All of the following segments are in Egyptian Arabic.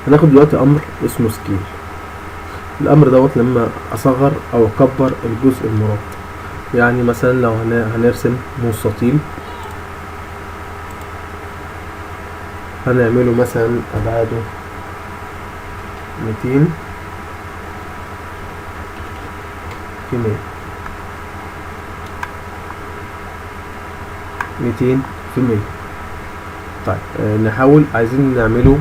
هناخد دلوقتي امر اسمه scale. الامر دوت لما اصغر او اكبر الجزء المراد، يعني مثلا لو هنرسم مستطيل هنعمله مثلا ابعاده 200 في 100، 200 في 100. طيب نحاول، عايزين نعمله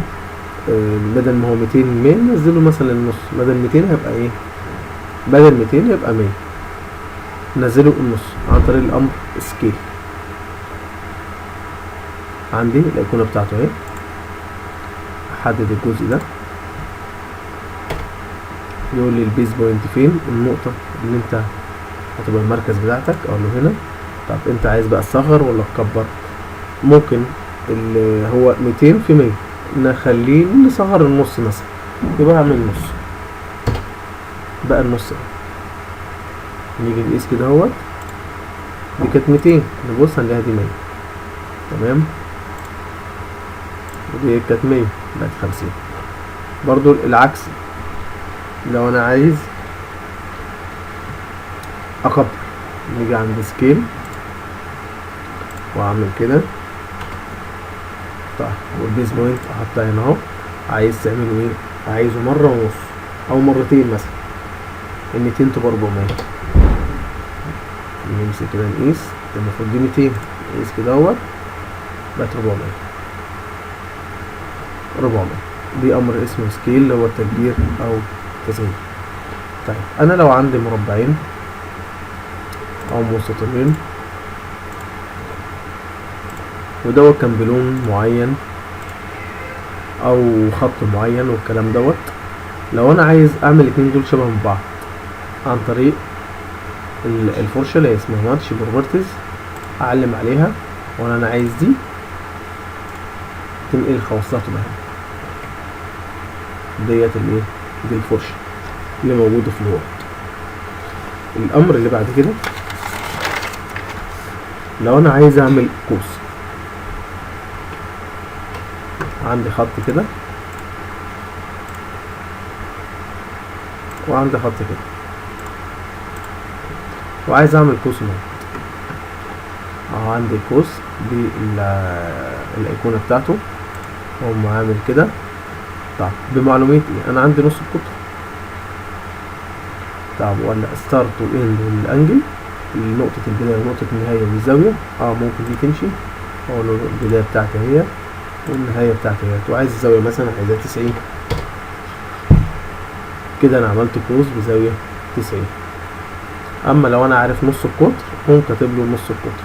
بدل ما هو 200 100 ننزله مثلا النص، بدل 200 هيبقى ايه؟ بدل 200 هيبقى 100، نزله النص عن طريق الامر scale. عندي الايقونه بتاعته اهي، احدد الجزء ده، يقول لي ال base point فين، النقطه اللي انت هتبقى المركز بتاعتك، اقول له هنا. طب انت عايز بقى تصغر ولا تكبر؟ ممكن اللي هو 200 في 100 نخليه نصغر النص مثلا، يبقى اعمل نص بقى النص اهو. نيجي نقيس كده اهوت، دي كانت 200، نبص هنلاقيها دي 100، تمام، ودي كانت 100 بقت 50. برضو العكس لو انا عايز اكبر، نيجي عند scale واعمل كده. طيب وال base point احطها هنا اهو. عايز تعمله ايه؟ عايزه مرة ونص او مرتين مثلا، ال 200 تبقى 400. نمسك كده نقيس، المفروض دي 200، نقيس كده اهوت بقت 400، 400. دي امر اسمه scale اللي هو التكبير او التصغير. طيب انا لو عندي مربعين او مستطيلين ودوت كان بلون معين او خط معين والكلام دوت، لو انا عايز اعمل الاتنين دول شبه من بعض عن طريق الفرشة اللي هي اسمها match properties، اعلم عليها وانا عايز دي تنقل خواصها تبقى هنا ديت الايه، دي الفرشة اللي موجودة في ال Word. الامر اللي بعد كده لو انا عايز اعمل قوس، عندي خط كده وعندي خط كده وعايز اعمل قوس هنا اهو، عندي قوس دي الايقونه بتاعته، اقوم عامل كده. طب بمعلوميه ايه؟ انا عندي نص القطر. طب ولا start و end وال angle، نقطة البداية ونقطة النهاية والزاوية، ممكن دي تمشي، اقول له البداية بتاعتي اهي والنهاية بتاعتي اهي، وعايز الزاوية مثلا عايزها 90 كده، انا عملت قوس بزاوية 90. اما لو انا عارف نص القطر ممكن اكتب له نص القطر،